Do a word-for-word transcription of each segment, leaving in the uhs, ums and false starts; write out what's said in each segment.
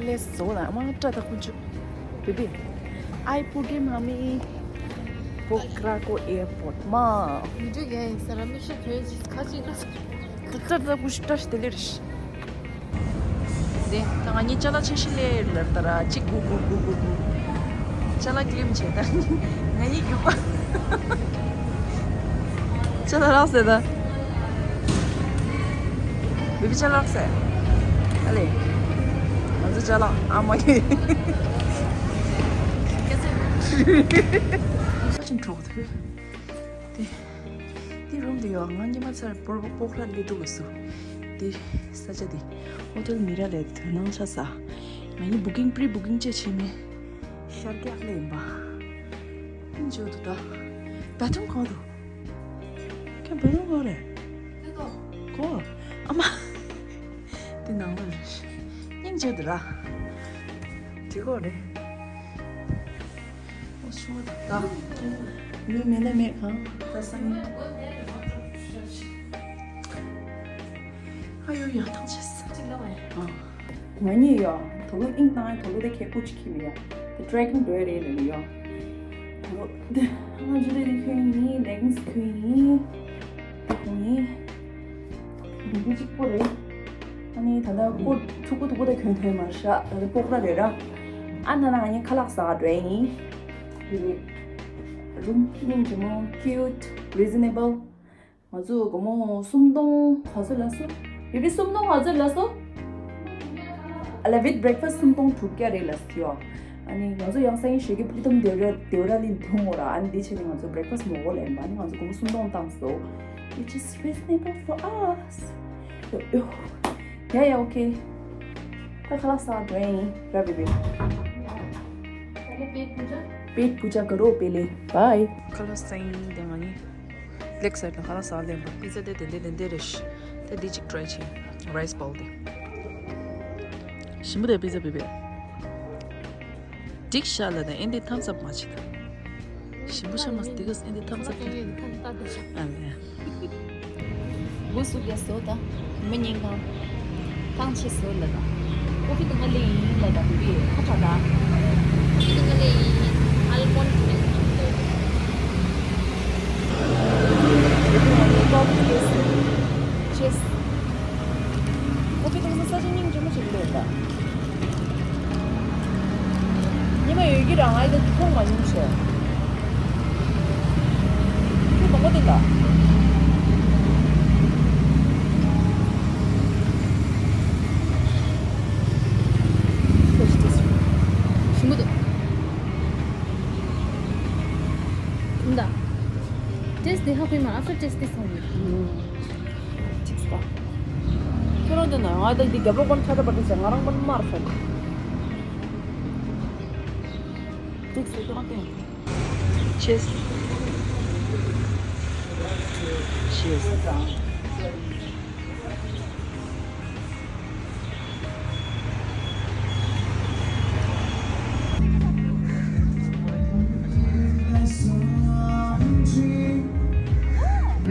ལས་བཟོ་ལ་མ་སྐྲ་དང་ཀུན་སྤྱོད། བི་བི། ཨའི་པུ་གེ་མ་མི། པོ་ཀྲ་ཀོ་ཨེར་པོར་ཊི་མ། མི་འགྲིག་གི་ཡིན་ས་ར་མི་ཤེས་བོད་ཅིག་ཁ་ཅིག་ལ། ཏི་ཏི་ཏི་ཀུ་ཤི་ཏྲ་ཤི་ཏི་ལེ་རི་ཤི། དེ་ད་ང་གཉིས་ཅ་ལག་ཆེ་ཤི་ལེ་ལར་ད་ར་གཅིག་གུ་གུ་གུ་གུ་གུ། ཅ་ལག་ཀི་ལིམ་བྱེད་ད། ང་གཉིས་རྒྱུག་པ། ཅ་ལག་རག་ཟེར་ད། བི་བི་ཅ་ལག་ཟེར། ཨ་ལེ། ང་ཚོ་ཅ་ལག་ཨ་མ་ཡོད། ས་ཆེན་གྲོགས་ཐུ། དེ། དེ་རུམ་དེ་ཡོད། ང་ཉི་མ་ཚར་སྤོ་སྤོག་ར་ལེ་འདུག་ག་སུ། དེ་ས་ཆ་དེ་ཧོ་ཊེལ་མི་ར་ལེ་དོན་སྣང་ཆ་ས། ང་ཡི་བུ་ཀིང་པི་རི་བུ་ཀིང་ཅེ་ཆེ་མེ། ཤར་རྒྱག་ལེ་ཡིན་པ། ཀིང་ཅོ་དུ་ད། བ་ཐུང་གོ་དུ། ཁྱོད་བུ་ལོན་གོ་རེད། དེ་གོ། གོ། ཨ་མ། དེ་ནང་ལ་རེད། སྙིང་རྗེ་དུ་ར། དེ་གོ་རེད། ཨོ་ཤུ་ད། མི་མེད་ན་མེད་གང་ད་སང་ཉིན། ཨ་ཡོ་ཡ་ཐང་ཆད་སོང་། ཅིག་ལ་བས། ཨ། ང་གཉིས་ཡོ། དོ་ལོ་ཨིན་ཏང་ཨེ་དོ་ལོ་དེ་ཁེ་ཀུ་ཅི་ཁི་མི་ཡ། དེ་ཊྲེ་ཀིང་འགྲོ་ཡ་རེད་ལེ་ལེ་ཡོ། དོ་ལོ་དེ་ང་ཚོ་དེ་དེ་ཁྱོད་ཡིན། ལེག་གིང་སི་ཁྱོད་ཡིན། དེ་ཁོང་ཡིན། དེ་འདི་གཅིག་པོ་རེད། ཨ་ནི་ད་ལྟ་ཀོ་ཐུག་པོ་ཐུག་པོ་དེ་གྱོན་ཐོན་མ་ཤག་ད་ལྟ་སྤོག་ར་རེད་ར། ཨ་ན་ན་ང་གཉིས་ཁ་ལག་ཟ་འགྲོ་ཡ་ཡིན། དེ་རུམ་སྙིང་རྗེ་མོ། ཀིའུཊ། རི་ཛི་ནེ་བལ། ང་ཚོ་སྒོར་མོ་སུམ་སྟོང་ག་ཚོད་ལ་སོ། བི་བི་སུམ་སྟོང་ག་ཚོད་ལ་སོ། ཨ་ལ་ཝིད་བྷི་རེག་ཕ་སི་སུམ་སྟོང་དྲུག་བརྒྱ་རེད་ལ་སོ། ཨ་ནི་ང་ཚོ་ཡང་སང་ཉིན་ཞོགས་ཀས་པི་ཏམ་དེ་ར་དེ་ར་ལིན་འཐུང་འོ་ར། ཨ་ནི་དེ་བྱས་ནས་ང་ཚོ་བྷི་རེག་ཕ་སི་མོག་གོ་ལེན་པ། ཨ་ནི་ང་ཚོ་སྒོར་མོ་སུམ་སྟོང་བཏང་སོ། Which is reasonable for us. ཡོ་ཡོ། ཡ་ཡ་ཨོ་ཁེ། ད་ཁ་ལག་ཟ་འགྲོ་ཡིན་ར་བི་བི། པེཊ་པུ་ཇ་ཀ་རོ་པེ་ལེ། བའི། ཁ་ལག་ཟ་ཡིན་དེ་ང་གཉིས། ལེག་སའིཌ་ལ་ཁ་ལག་ཟ་ལེན་པ། པི་ཛ་དེ་དེ་འདྲ་དེ་འདྲ་རེད་ཤག་དེ་འདི་གཅིག་ཊྲའི་བྱེད། རའི་སི་བོལ་དེ། ཞིམ་པོ་དེ་པི་ཛ་བི་བི། འགྲིག་ཤག་ལ་དང་ཨེ་འདི་ཐམ་སི་ཨབ་མ་བྱེད་དང་། ཞིམ་པོ་ཤ་མ་སྟེ་ག་ཨེ་འདི་ཐམ་སི་ཨབ་དེ། ཨ་ལེ། སྒོ་སུ་རྒྱ་སོ་དང་། མི་ཉིན་གང་། ཐང་ཆད་སོ་ལ་དང་། ཀོ་ཕི་དུ་ང་ལེ་ཡིན་ལ་དང་བི་བི་ཁ་ཁྲ་དང་། ཀོ་ཕི་དུ་ང་ལེ་ཡིན། ཨལ་མོན་ཌི་མིལཀ་དང་། ཀོ་ཕི་དུ་ང་ལེ་ཡིན། ཅེས། ཀོ་ཕི་དུ་ང་ས་ཆ་སྙིང་རྗེ་མོ་ཞིག་ལོས་དང་། ཉི་མ་ཡོད་ཀྱི་རང་ཨ་ཡི་ད་མཐོང་མ་མྱོང་ཞེས། ཁྱོད་གོང་མ་དེ་ལ། ཞིམ་པོ་འདུག་ད། ཏེས་ཏི་ཧ་གོ་མ། ཨ་ཕར་ཏེས་ཏི་སོང་། ཅིག་སོ། ཁྱོད་རང་དེ་ན་ང་ད་འདི་རྒྱབ་ལོགས་ཀོན་ཁྲ་ད་པ་ཏི་ཟེར་ང་རང་པན་མར་ཤོག་ཅིག་སོ་ཁྱོད་རང་དེ། Cheers. Cheers.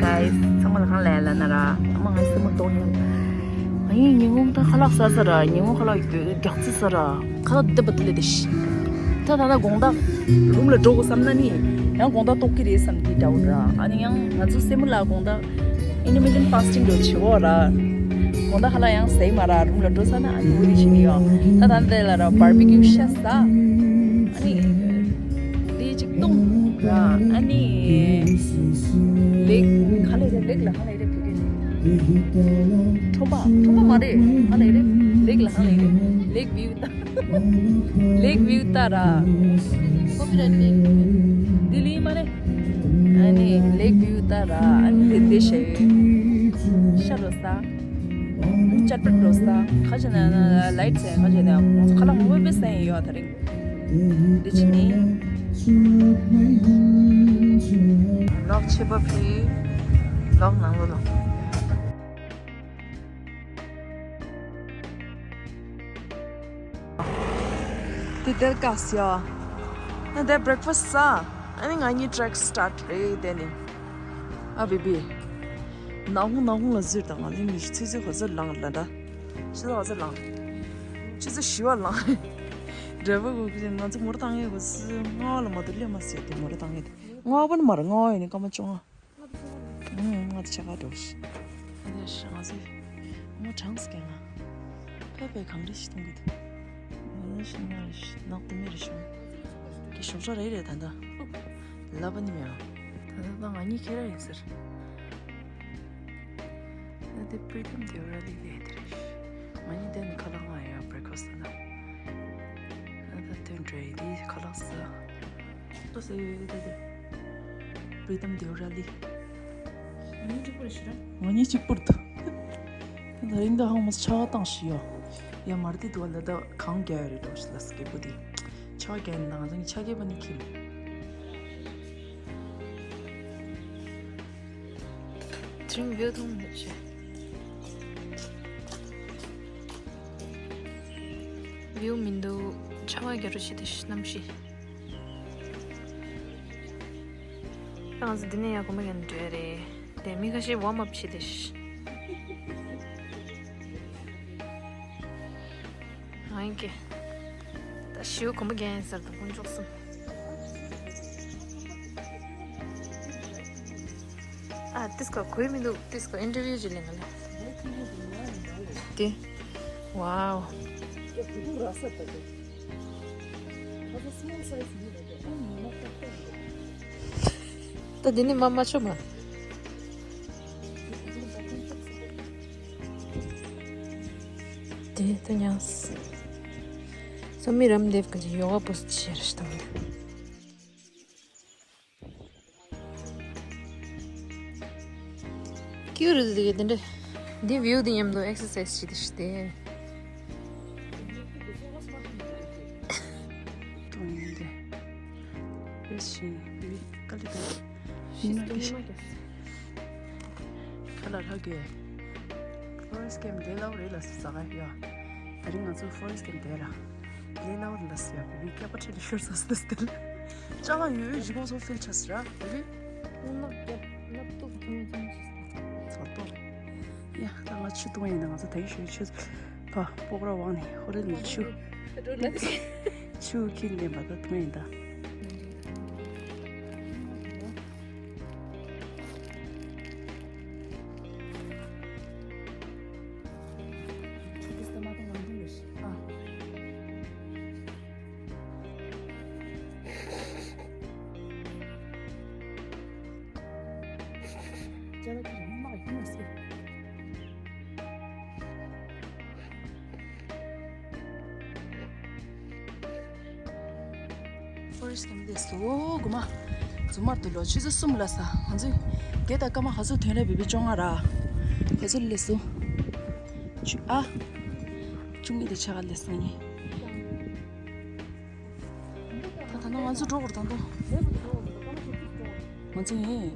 Guys, ཚང་མ་ལ་གང་ལས་ལ་ན་ར། ཨ་མ་ངའི་སེམས་མ་གཏོང་ཡང་། ཨ་ཡིན་ཉིན་གུང་ད་ཁ་ལག་ཟ་ས་ར། ཉིན་གུང་ཁ་ལག་རྒྱག་རྩི་ས་ར། ཁ་ལག་འདི་པ་དེ་ལས་དེ་ཤི། ད་ད་ད་དགོང་དག་རུམ་ལ་འགྲོ་དགོས་བསམ་ན་ནི། ཡང་དགོང་དག་ལྟོགས་ཀྱི་རེད་བསམ་གྱི་འདྲ་བོ་ར། ཨ་ནི་ཡང་ང་ཚོ་སེམས་མ་ལ་དགོང་དག་intermittent fasting འགྲོ་བྱེད་འོ་ར། དགོང་དག་ཧ་ལ་ཡང་ཟས་མ་ར་རུམ་ལ་འགྲོ་ས་ན་ཨ་ནི་འུ་རི་ཤི་ནི་ཡོ། ད་ད་འདི་ལ་ར་བར་བི་ཀིའུ་ཤ་ཟ། ཨ་ནི་འདི་གཅིག་བཏུང་ར། ཨ་ནི་ལེག་ག་ལེ་རེད། ལེག་ལ་ག་ལེ་རེད་བི་ཀིའུ། ཁྲོམ་པ་ཁྲོམ་པ་མ་རེད། ག་ལེ་རེད། ལེག་ལ་ག་ལེ་རེད། ལེག་བིའུ་ད། ལེག་བིའུ་ད་ར། ཀོ་པི་རའིཊ་མེད། ལྡི་ལི་མ་རེད། ཨ་ནི་ལེག་བིའུ་ད་ར། ཨ་ནི་དེ་དེ་ཤ་ཡོད། ཤ་འགྲོ་ས། ཅཊ་པཊ་འགྲོ་ས། ཁ་ཅིག་ན་ལའིཊ་ཟེར། ཁ་ཅིག་ན་ང་ཚོ་ཁ་ལག་མང་པོ་དཔེ་ཟ་ཡི་ཡོད་ད་རིང་། འདི་ཕྱི་ནི། ལོག་ཕྱི་པ་ཕི། ལོག་ནང་ལོ་ལོག་དེ་དེར་ཀ་སི་ཡ། ན་དེ་བྷི་རེག་ཕ་སི་ཟ། ཨ་ནི་ང་གཉིས་ཊྲེག་སི་ཊར་ཊི་རེད་དེ་ནི། ཨ་བི་བི། ནག་ཁུང་ནག་ཁུང་ལ་ཟུར་དང་ང་ལ་མི་ཤི་ཚོད་ཚོད་ག་ཚོད་ལངས་ལ་འདྲ། ཤི་ཚོད་ག་ཚོད་ལངས། ཆུ་ཚོད་བཞི་པ་ལངས། འདྲ་པོ་གོ་གི། ང་ཚོ་མོ་ཊ་བཏང་ཡས་གོ་ལྔ་པ་ལ་མ་གཏོགས་སླེབས་མ་སོང་སྟེ། མོ་ཊ་བཏང་ཡས་དེ་ལྔ་པ་ནི་མ་རེད། ལྔ་པ་ཡིན་ནི་སྐར་མ་བཅོ་ལྔ། ཨང་། ལྔ་དེ་ཆ་ག་འགྲོ་ཤི། ཨ་ནི་ང་ཚོས་མོ་གྲངས་སུ་སྐྱེལ་ང་། ཕེབས་པའི་གངས་རི་ཞིག་མཐོང་གི་འདུག་ང་ཚོ་ཤི་ང་རེ་ཤི་ནག་དུ་མི་རེ་ཤོང་གི། ཞོགས་ཇ་རེ་རེ་ད་ལྟ་ལབ་པ་ནི་མེད་ཨང་། ད་ལྟ་ང་གཉིས་ཁྱེད་ར་ཡིན་ཟེར། ད་དེ་Pritam Deorali ལས་དེ་རེད། ང་གཉིས་དེ་ནི་ཁ་ལག་མ་ཡོད། Breakfast ད་ད་དེ་འདྲ་ཡིན། དེ་ཁ་ལག་ཟ། ཏོ་ཟེར་ཡོད་དེ་དེ། Pritam Deorali། ང་གཉིས་གཅིག་པོ་རེད་ཤི་ར། ང་གཉིས་གཅིག་པོ་རེད་འདུག་ད་རིང་ད་ཧང་མོ་ཆ་བ་བཏང་ཤི་ཡོ། ཡ་མར་དེ་འདུག་ལ་ད་གང་རྒྱ་ཡོད་རེད་འགྲོ་ཤི་ལ་སྐྱིད་པོ་དེ། ཆ་བ་རྒྱ་ཡིན་ད་ང་ཚོ་ཆ་རྒྱ་པ་ནི་ཁྱིམ། དྲིན་བེའུ་ཐུང་མི་ཆེ། བེའུ་མི་འདུག་ཆ་བ་རྒྱ་རུ་ཤི་དེ་ཤི་གནམ་གཤིས། ང་ཚོ་འདི་ནས་ཡར་གོམ་པ་རྒྱག་ནས་འགྲོ་ཡ་རེད། དེ་མི་ཁ་ཤས་warm up བྱེད་དེ་ཤི། ང་ཡིན་གྱི། ད་ཞིའུ་གོམ་པ་རྒྱག་ཡིན་ཟེར་དུ་དཀོན་མཆོག་གསུམ། ཨ་ཏིས་ཀ་གོས་མི་འདུག་ཏིས་ཀ་interview ཅིག་ལེན་ག་ལེ། དེ། Wow། ད་འདི་ནི་མ་མ་ཆོ་མ། དེ་ད་ཉང་སོ་མི་རམ་དེབ་ཀ་ཅི་ཡོ་ག་པོ་སི་ཆེར་ཤི་དང་། ཀྱུ་རུ་དེ་ག་དེ་འདྲ། འདི་བིའུ་དེ་མཉམ་དུ་ཨེག་སར་སའི་ཛི་བྱེད་དེ་ཤི་དེ། ཏུང་ཡིན་དེ། རེས་ཤིང་བི་ཀ་ལི་དང་། ཤིས་ཏུང་མ་གྱ། ཁ་ལ་ལྷག་གི། Forest Camp དེ་ལའོ་རེད་ལ་ཟ་ག་ཡ། ད་རིང་ང་ཚོ་Forest Camp དེ་ར། ལེ་ལའོ་ལ་སི་ཡ་བི་བི་སྐྱག་པ་ཁྲི་ལི་ཤོར་ས་སི་སི་ལ། ཅ་ལག་ཡོད་ཡོད་ཞིག་ཁོང་ཚོ་ཕིལ་ཆ་སི་ར་བི་བི། ནག་རྒྱབ་ནག་ཏུག་ཐུང་ཐུང་ཞིག་ཚ་ཏོ། ཡ་ད་ང་ཆུ་བཏུང་ཡིན་ད། ང་ཚོ་ད་ཡི་ཤོད་ཆུ་ཕ་སྤོག་ར་བང་ནི་ཧོ་རེ་ནི་ཆུ། ཆུ་ཁྱིམ་ལེན་པ་ད་བཏུང་ཡིན་ད། Forest Camp དེ་སུ་གོ་མ། རྫུན་མར་དུ་ལོ་ཆུ་ཚོད་གསུམ་ལ་ས། ང་ཚོས་གེ་ད་སྐར་མ་ག་ཚོད་ཐོན་རེ་བི་བི་བཅོ་ལྔ་ར། ག་ཚོད་ལས་སུ། ཆུ་ཨ། བཅུ་གཉིས་དེ་ཆ་ག་ལས་སུ་ངེ། ད་ད་ནང་ང་ཚོ་འགྲོ་དགོས་ད་དུང་། ང་ཚོ་ངེ།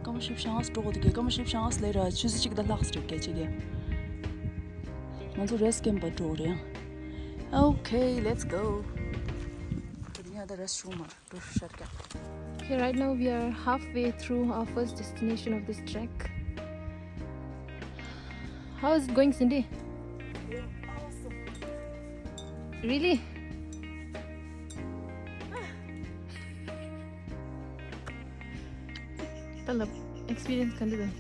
སྐར་མ་བཞི་བཅུ་ལྔ་འགྲོ་དགོས་དེ་གེ་སྐར་མ་བཞི་བཅུ་ལྔ་ལས་ར་ཆུ་ཚོད་གཅིག་ད་ལྷག་སི་རེད་སྐད་ཆ་གེ། ང་ཚོ་Rest Camp པ་འགྲོ་རེད་ཡང་། Okay, let's go. དེ་ཡང་ད་rest བྱུང་མ་འགྲོ་ཤར་ཀྱང་། Okay, right now we are halfway through our first destination of this trek. How is it going, Cindy? Really? ད་ལ་experience ག་འདྲ་དང་།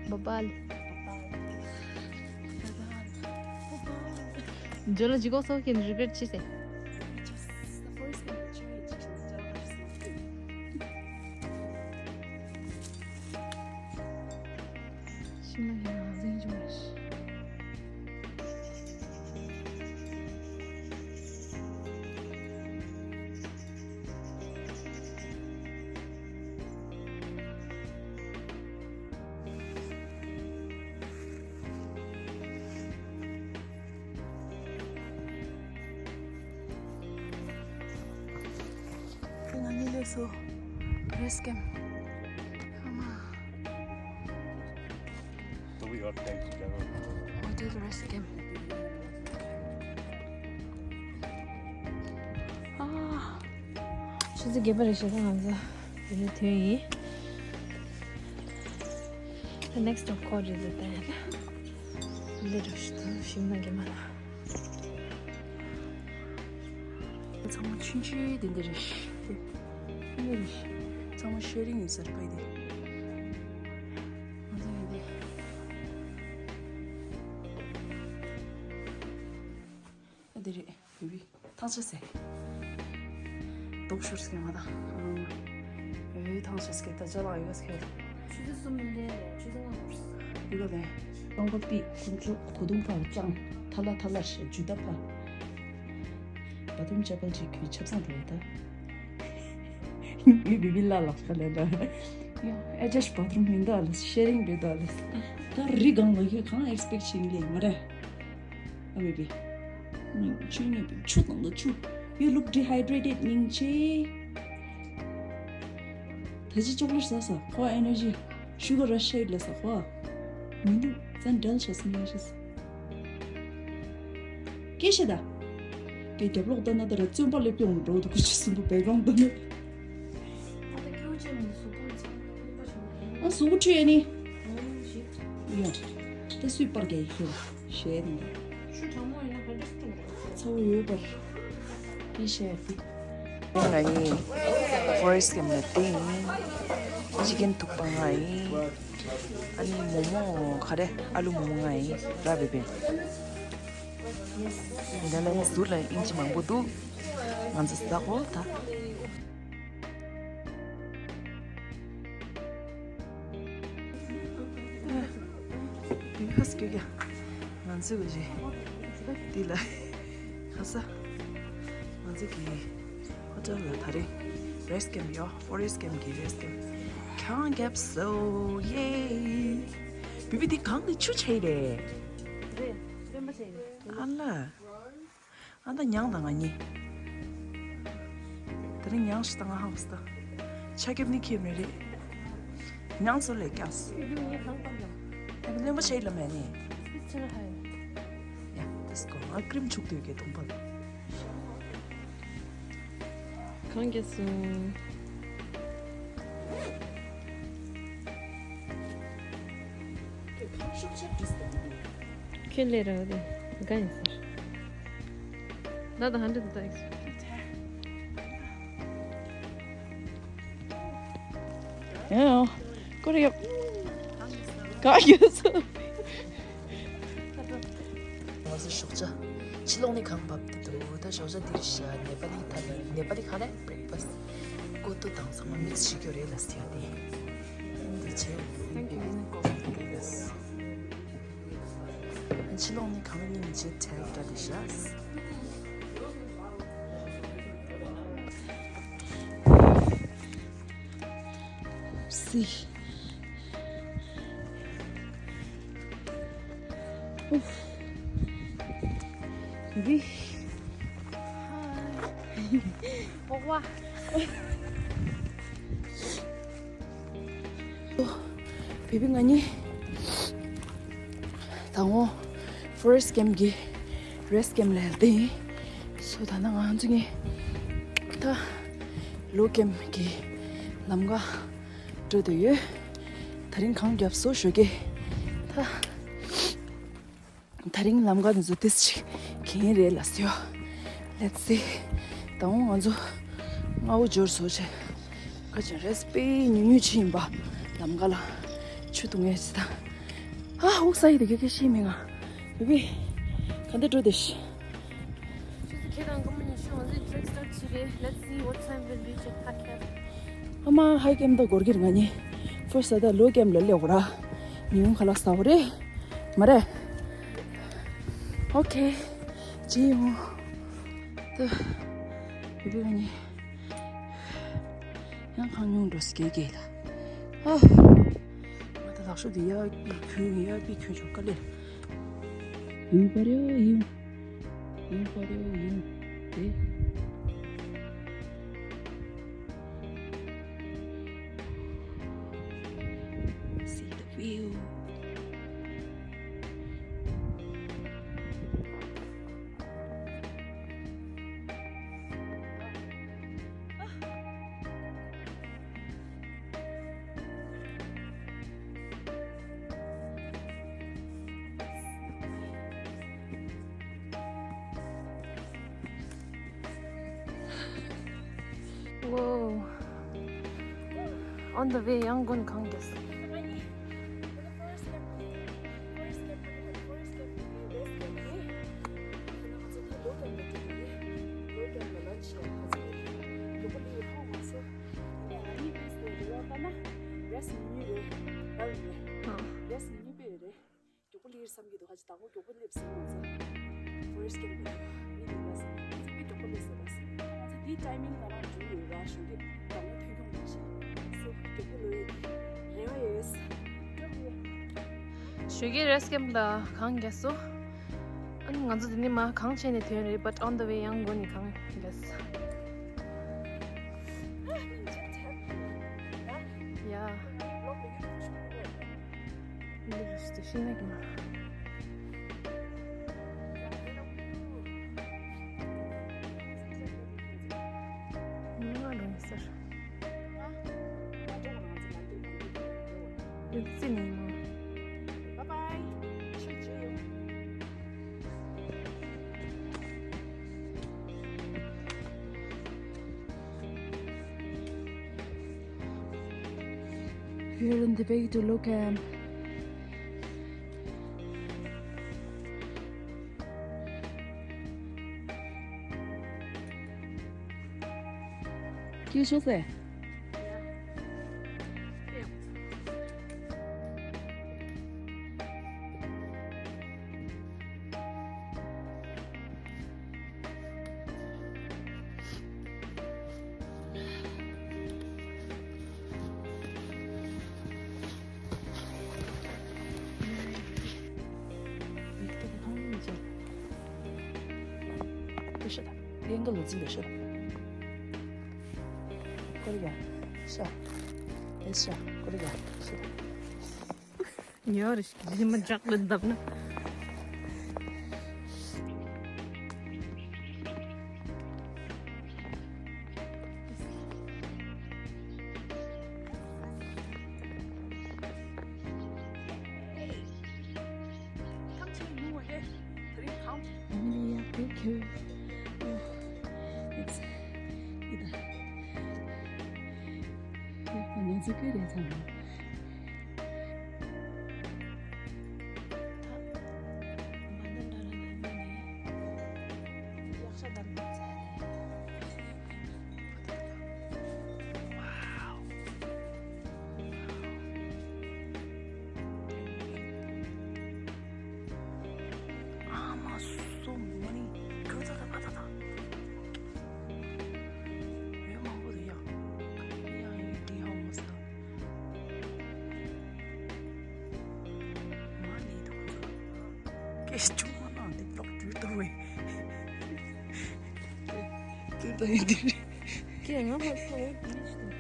བ་བལ། ཇོ་ལ་ཇི་གོ་སོ་ཁན་regret ཆེ་སེ། ཤིང་ལ་ཡང་འཛིན་བྱུང་རེད། ང་གཉིས་སླེབས་སོང་། Rest Camp. Come on. Hotel Rest Camp. ཨ། ཆུ་ཚོད་བརྒྱད་པ་རེད་ཤག་ད་ང་ཚོ་དེ་ནས་ཐོན་ཡིན། The next stop called is the ལེ་རུ་ཤི་ཏུ་ཤིང་ནགས་ཀྱི་མ་ལ། ཚང་མ་ཆུང་ཆུང་དེ་འདི་རེད་ཤི། དེ་འདི་རེད་ཤི། ཚང་མ་ཤེ་རིང་ཡིན་ཟེར་པ་ཡི་དེ། ང་ཚོ་ཡི་དེ། ཨ་དེ་རེད། བི་བི། ཐང་ཆད་ཟེར། ལྡོག་ཤོར་སྐད་མ་དང་། ཨེ་ཐང་ཆད་སྐད་ད་ཅ་ལག་ཡོད་སྐད། ཆུ་ཚོད་གསུམ་ལས་རེད། ཆུ་ཚོད་ལྔ་འགོར་སོང་། ཡོད་ལ་ལས། ཏང་པ་པི་ཁོང་ཚོ་གོ་དུང་ཕར་ཅང་ཐ་ལ་ཐ་ལ་ཞེས་ཇུ་ད་ཕ། བ་དུམ་ཅ་པལ་ཅིག་གུས་ཆབ་སང་རེད་ད། ངའི་བི་བི་ལ་ལག་ཁ་ལ་ལ། ཡ་ཨེ་ཇ་ཤི་བ་ཐུམ་མིན་ད་ལ་ཤེ་རིང་རེད་ད་ལ། ད་རི་སྒང་ལ་ཡོད་གང་ཨེག་སི་པེག་ཤིང་ལས་མ་རེད། ཨ་མེ་བི། ཆུ་ཉོས་པའི་ཆུ་དང་ལ་ཆུ། You look dehydrated སྙིང་རྗེ། ད་ཅི་ཅོག་ལེ་ཟ་ས་ཁོ་ཨེ་ནར་ཇི། ཤུ་གར་ར་ཤེ་ལ་ས་ཁོ། མི་འདུག་ཙན་བྲེལ་ཤ་སི་ཉེ་ཤི་ས། སྐད་ཤེ་ད། སྐད་རྒྱབ་ལོག་ད་ན་ད་ར་བཙོན་པ་ལེབ་ཀྱོང་འགྲོ་འདུག་ཁུ་ཆུ་སུན་པོ་བེག་རོང་ད་ན། ཨ་ད་ཁྱོད་ཅེ་མི་སུ་ཀུན་ཚང་ཨ་སུ་གུ་ཁྲུ་ཨེ་ནི། ཡོ། ད་སུས་པར་གྱི་ཤེ། ཞེས་དང་། ཆུ་གྲང་མོ་ཡིན་ན་ག་འདྲ་སྐྱུག་རེད། ཚ་བོ་ཡོད་པར། ཨི་ཤེ་ཏི། ང་ཡིན། ཕོ་རེ་སི་ཀེམ་ནས་ཏིང་། ཅི་ཀེན་ཐུག་པ་ང་ཡིན། ཨ་ནི་མོ་མོ་ག་རེ་ཨ་ལུ་མོ་མོ་ང་ཡིན་ར་བེ་བེ། འདི་ལ་ཡིན་ཟུར་ལ་ཨིན་ཇི་མང་པོ་འདུག་ང་ཚོ་ཟ་གོ་ད། བི་ཧ་སྐྱོ་རྒྱ། ང་ཚོས་བཞི། འདི་ལ། ཁ་ས། ང་ཚོ་གི། ཧོ་ཊེལ་ལ་ད་རེས། རེ་སི་ཀེམ་ཡོད། ཕོ་རེ་སི་ཀེམ་གི་རེ་སི་ཀེམ། ཁྱང་རྒྱབ་སོ། ཡེ། བི་བི་འདི་གང་གི་ཆུ་ཆེ་རེད། རེད། སྤེན་པ་ཆེ་རེད། ཨ་ལ། ཨ་ད་མྱང་དང་ང་གཉིས། དེ་རིང་མྱང་ཞིག་དང་ང་ཧང་སི་ད། ཆ་ཁེབས་ནི་ཁེབས་མེད་རེད། མྱང་ཚོ་ལས་ཀྱང་སི། ཨེ་གླེན་པ་ཆེ་ལ་མེད་ནི། ཡ་དེ་སྐོར་ང་ཀྲིམ་ཆུག་དུས་ཀྱི་གདོང་པ། གང་ག་སོང་། ཁྱོད་ལས་ར་བ་དེ་ག་ཡིན་ཟེར། Not a hundred bucks. Yeah, go to your. ག་ཡོད་སོ། ང་ཚོ་ཞོགས་ཇ། ཕྱི་ལོགས་ནས་གངས་བབས་ཏེ་འདུག་ད་ཞོགས་ཇ་འདིར་བཞག་ནེ་པ་ལི་ཐ་ལི། ནེ་པ་ལི་ག་རེ་བྷེ་རེག་ཕ་སི། ཀོ་ཏོ་དང་ཚང་མ་མིག་སི་བྱེད་རྒྱུ་རེད་ལ་ཟེར་ཡ་དེ། འདི་བྱས། Thank you. ཕྱི་ལོགས་ནས་གང་ཉིན་བྱེད་ཐལ་རྒྱ་དེ་བཞག་སི། ཨུ། བི། ཧ། ཨོ་བ། བི་བི་ང་གཉིས་ད་ངོ་ཕོ་རེ་སི་ཀེམ་གི་རེ་སི་ཀེམ་ལ་ལྟ་ཡིན། སོ་ད་ན་ང་ཚོ་གཉིས་ད་ལོ་ཀེམ་གི་ལམ་ཁ་འགྲོ་འདོད་ཡོད། ད་རིང་གངས་བརྒྱབ་སོ་ཞོགས་ཀས་ད། ད་རིང་ལམ་ཁ་འདི་ཚོ་ཏིས་ཅིག་གིན་རེད་ལ་སོ། Let's see. ད་འོང་ང་ཚོ་སྔ་བོ་འབྱོར་སོ་ཆེ། ཁ་ཅིག་རེས་པེ་ཉུང་ཉུང་ཅིག་ཡིན་པ་ལམ་ཁ་ལ་ཆུ་འཐུང་ངེས་ཅི་ད། ཨ་ཧུག་ས་ཡི་དེ་གེ་གེ་ཤི་མི་ང་། བི་བི། ག་འདི་འགྲོ་དེ་ཤི། ཁྱེད་དང་ཀུན་ཉི་ཤུ་འོང་ཟིག་ཊེག་སི་ཊར་ཆི་རེད། Let's see what time we'll reach at Hakha. ཨ་མ་ཧའི་ཀེམ་ད་སྒོར་གིར་ང་ནི་ཕོར་ས་ད་ལོ་ཀེམ་ལ་ལེགས་ར་ཉི་འོང་ཁ་ལག་ས་བོ་རེད་མ་རེད། ཨོ་ཁེ། ཇི་ཡོང་། ད་བི་བི་ང་ནི་ཡང་གང་ཉུང་འགྲོ་སི་ཀེ་ཀེ་ལ། ཨ་ང་ད་ལག་ཤོ་དེ་ཡ་པི་ཁྱོད་ཡ་པི་ཁྱོད་ཆོག་ག་ལེ། ཡུང་པ་རེ་ཡུང་། ཡུང་པ་རེ་ཡུང་། དེ། See the view. On the way ཡང་དགོན་གང་རྒྱས། མགྱོགས་པོ་སླེབས་སོང་ང་ཚོ། Forest Camp ལ་མི་འདུག་ལ་ཟེར། ང་ཚོ་དེའི་timing ལ་རང་འཇུག་ཡོད་ར་ཞུ་གི་དང་པོ་ཐོན་ཁུངས་མ་ཤེས། སོ་མགྱོགས་པོ་ལོས་རེ་བ་ཡོད། ཞུ་གི་Rest Camp ལ་གང་རྒྱས་སོ། ཨ་ནི་ང་ཚོ་འདི་ནས་མར་གངས་ཆེན་ནས་ཐོན་རེད། But on the way ཡང་དགོན་ནས་གངས་རྒྱས། Yeah. འདི་རུ་སྟེ་ཤིང་ནགས་ཀྱི་མ། མ་རུང་ཟེར། ཡོད་ཙི་ནས་མ། Bye bye. We're in the way to Low Camp. Can you show there? ཉོ་རེ་ཞིག་ལི་མ་འཇག་ལ་འདབ་ན། Amelia, thank you. Oh, it's, it's, སྐད་ཆུང་མ་གནང་དེ་ལོག་འགྲོ་ཏོ་བས། དེ་ད་ཡིན་དེ་རེད། སྐད་ང་མ་ཚོ་བས་དེ་ནི་ཞིག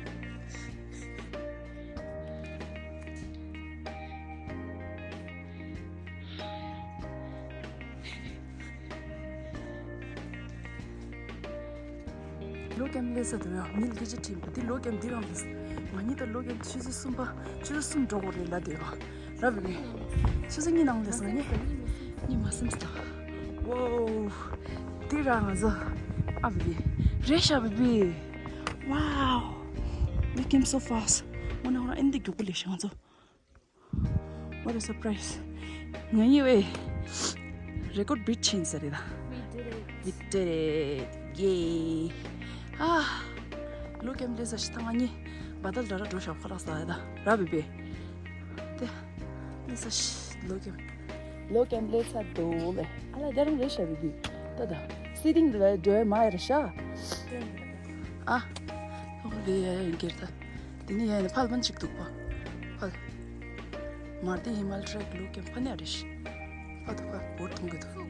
Low Camp སླེབས་ས་དེ་ཡང་མི་ལ་སྐད་ཆ་དྲིས་པ་དེ་Low Camp འདི་རང་ལ། ང་གཉིས་ད་Low Camp ཆུ་ཚོད་གསུམ་པ་ཆུ་ཚོད་གསུམ་འགྲོ་དགོས་རེད་ལབ་བསྡད་ཡོད། ར་བི་བི། ཆུ་ཚོད་གཉིས་ནང་སླེབས་སོང་ངས། གཉིས་མ་སེམས་སོང་། Wow. དེ་ར་ང་ཚོ་ཨ་བི་བི། རེད་ཤག་བི་བི། Wow. We came so fast. ང་ན་ང་ཨིན་དེ་མགྱོགས་པོ་སླེབས་ཤག་ང་ཚོ། What a surprise. ང་གཉིས་བས་record beat ཕྱིན་ཟེར་རེད་ད། We did it. We did it. Yay. ཨ། Low Camp སླེབས་ས་ཞིག་ད་ང་གཉིས་བ་དལ་དྲ་ར་འགྲོ་ཤག་ཁ་ལག་ཟ་ཡ་ད་ར་བི་བི། དེ་སླེབས་ས་ཞིག Low Camp. Low Camp སླེབས་ས་འདུག་ལེ། ཨ་ལ་དེ་རང་རེད་ཤག་བི་བི། ད་ད། Sitting ལ་འགྲོ་ཡ་མ་ཡ་རེད་ཤག་ཨ། ཨོ་ལེ་ཡ་ཡ་ཡིན་གྱི་རེད་ད། དེ་ནས་ཡ་ཡིན་ཕལ་པན་ཅིག་འདུག་པ། ཕལ། མར་དེ་ཧི་མལ་ཊྲེག་Low Camp ཕ་ནས་རེད་ཤག་ཕ་དུ་ཕ་བོར་མཐོང་གི་འདུག་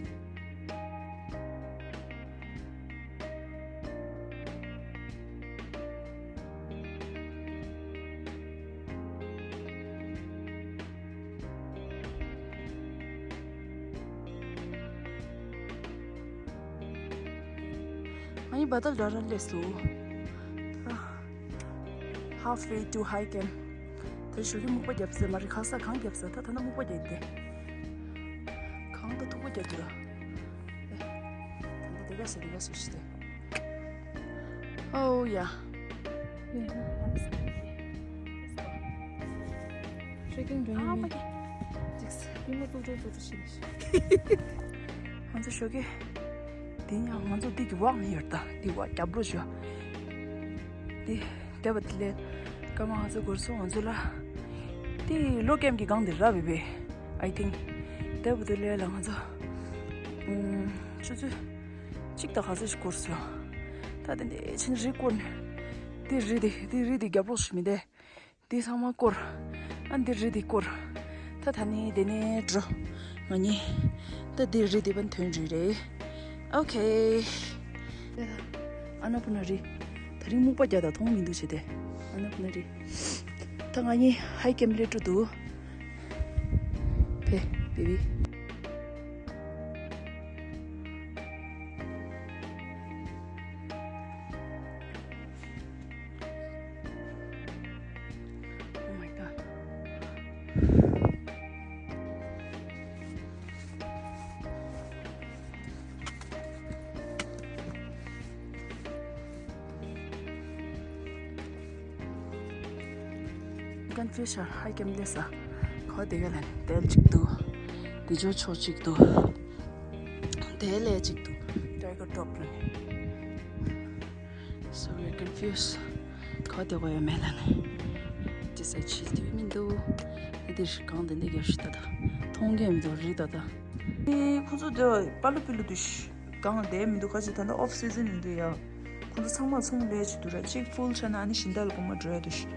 ང་ཡི་བ་དལ་དྲ་ར་སླེབས་སོང་། Halfway to High Camp. ད་ཞོགས་ཀས་སྨུག་པ་བརྒྱབ་ཟེར་མ་རེད། ཁ་ས་གངས་བརྒྱབ་ཟེར། ད་ད་ནི་སྨུག་པ་བརྒྱབ་སྟེ། གངས་ད་མཐུག་པོ་བརྒྱབ་འདུག་ར། ཨེ། ད་ད་དེ་ག་ཟེར་དེ་ག་ཟེར་ཞིག་སྟེ། Oh yeah. Yeah, honestly. ཊེ་ཀིང་འགྲོ་ཨ་ཡིན་མ་མིན། གི་ཅིག་སྐྱིད་མོ་ཙོག་ཙོག་ཙོག་ཙོག་ཤི་ནི་ཤི། ང་ཚོ་ཞོགས་ཀས། དེ་ཡང་ང་ཚོ་འདི་གི་ཝག་ནི་ཡོད་ད། འདི་ཝག་རྒྱབ་ལོགས་ཞོག་འདི་བསྡད་པ་དེ་ལས་སྐར་མ་ང་ཚོ་འགོར་སོང་ང་ཚོ་ལ། འདི་ལོ་ཀེམ་གི་སྒང་དེ་ར་བི་བི། I think། བསྡད་པ་དེ་ལས་ལ་ང་ཚོ། ཨུམ། ཆུ་ཚོད་གཅིག་དང་ག་ཚོད་ཞིག་འགོར་སོང་། ད་དེ་འདི་ཕྱིན་རི་བསྐོར་ནས། འདི་རི་དེ་འདི་རི་དེ་རྒྱབ་ལོགས་ཞིག་མི་བསྡད། འདི་ཚང་མ་བསྐོར། ཨ་འདི་རི་འདི་བསྐོར། ད་ད་ནི་དེ་ནས་འགྲོ། ང་གཉིས། ད་འདི་རི་འདི་བན་ཐོན་རི་རེད། ཨོ་ཁེ། ཨ་ན་པུ་ན་རི། ད་རིང་སྨུག་པ་རྒྱག་ད་མཐོང་མི་འདུག་བྱས་ཏེ། ཨ་ན་པུ་ན་རི། ད་ང་གཉིས་ཧའི་ཀེམ་སླེབས་འགྲོ་འདུག་ཕེ། བི་བི། Oh my god. ཀོན་ཕིའུ་ཤར་ཧའི་ཀེམ་ལས་ས། ཁོ་དེ་ག་ལ་དལ་གཅིག་ཏུ། དེ་ཇོ་ཆོག་གཅིག་ཏུ། དེ་ལས་གཅིག་ཏུ། ཊའི་གར་ཊོབ་རེད། So we're confused. ག་དེ་གོ་ཡོད་མེད་ལ་ནི། ཅི་ཟེར་ཆི་དུས་མི་འདུག་ཨེ་དེ་ཧྲི་གང་དེ་འདི་ག་ཧྲི་ད་ད། མཐོང་གི་མི་འདུག་རི་ད་ད། ཨེ་ཁོ་ཚོ་དེ་པ་ལུ་པི་ལུ་དུ་ཤི། གང་དེ་མི་འདུག་ཁ་ཅིག་ད་ལྟ་ཨོཕ་སི་ཛན་མི་འདུག་ཡ། ཁོ་ཚོ་ཚང་མ་ཚོང་ལས་ཅི་འདུག་ར་གཅིག་ཕུལ་ཆ་ན་ཨ་ནི་ཤིང་རྟ་ལ་གོ་མ་འགྲོ་ཡ་དུ་ཤི།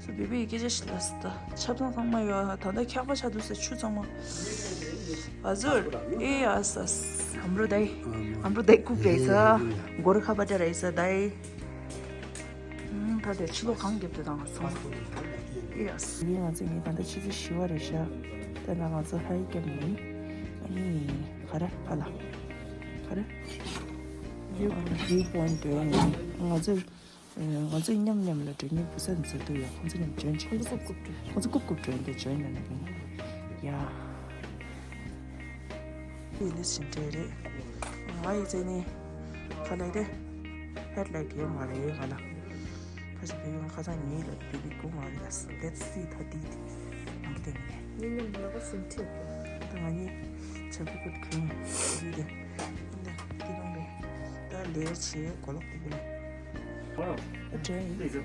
སོ་བི་བི་ཡི་སྐད་ཆ་ཞིག་ལ་སི་ད་ཆབ་ཚང་ཚང་མ་ཡོད་ད་ལྟ་འཁྱག་པ་ཆགས་འདུག་ཟེར་ཆུ་ཚང་མ། ཨ་ཟུར་ཨེ་ཡ་ས་ཨམ་རོ་དའི་ཨམ་རོ་དའི་ཀུ་པེ་ས་གོར་ཁ་པ་ཏྲ་རེ་ས་དའི། ད་དེ་ཕྱི་ལོགས་གང་རྒྱབ་དེ་དང་སོང་། ཡེས། ངས་ང་ཚོ་ངས་ད་ལྟ་ཆུ་ཚོད་བཞི་པ་རེད་ཤག་དེ་ན་ང་ཚོ་ཧའི་ཀེམ་ཡིན། ཨ་ནི་ག་རེ་ཕ་ལ། ག་རེ། བིའུ་པོ་ཡིན་ཊི་འདྲ་ཡིན། ང་ཚོ། ང་ཚོ་མཉམ་མཉམ་ལ་འགྲོ་ཉིན་བུ་སན་ཟེར་དུ་ཡ་ཁོང་ཚོ་མཉམ་འཇོན་ཆེ། ཁོང་ཚོ་རྐུབ་རྐུབ་འགྲོ། ཁོང་ཚོ་རྐུབ་རྐུབ་འགྲོ་ཡིན་ཏེ་འཇོན་ན་ནི་ཡ། ཡིན་ནི་ཞིག་འདྲ་རེད། ང་ཡི་རྩེ་ནི། ཁ་ལས་དེ། ཧེད་ལའིཊ་ཡོད་མ་རེད་ང་ལ། ཁ་ཞིག་བུ་ཡོང་ཁ་སང་ཉིན་ལ་བི་བི་ཀོ་མ་རེད་ལ། Let's see ད་དེ་དེ་ང་གི་དེ་ནི། ངེད་གཉིས་ལ་ལག་པ་ཟིན་ཁྲིད། ད་ང་གཉིས་བྱ་བུ་ཀོ་གྱོན་བི་བི་དེ། འདི་དེ་དེ་རང་རེད། ད་ལས་བྱེད་གོ་ལོག་དེ་དེ་རེད། ཨ་དྲན་ཡིན། ཡང་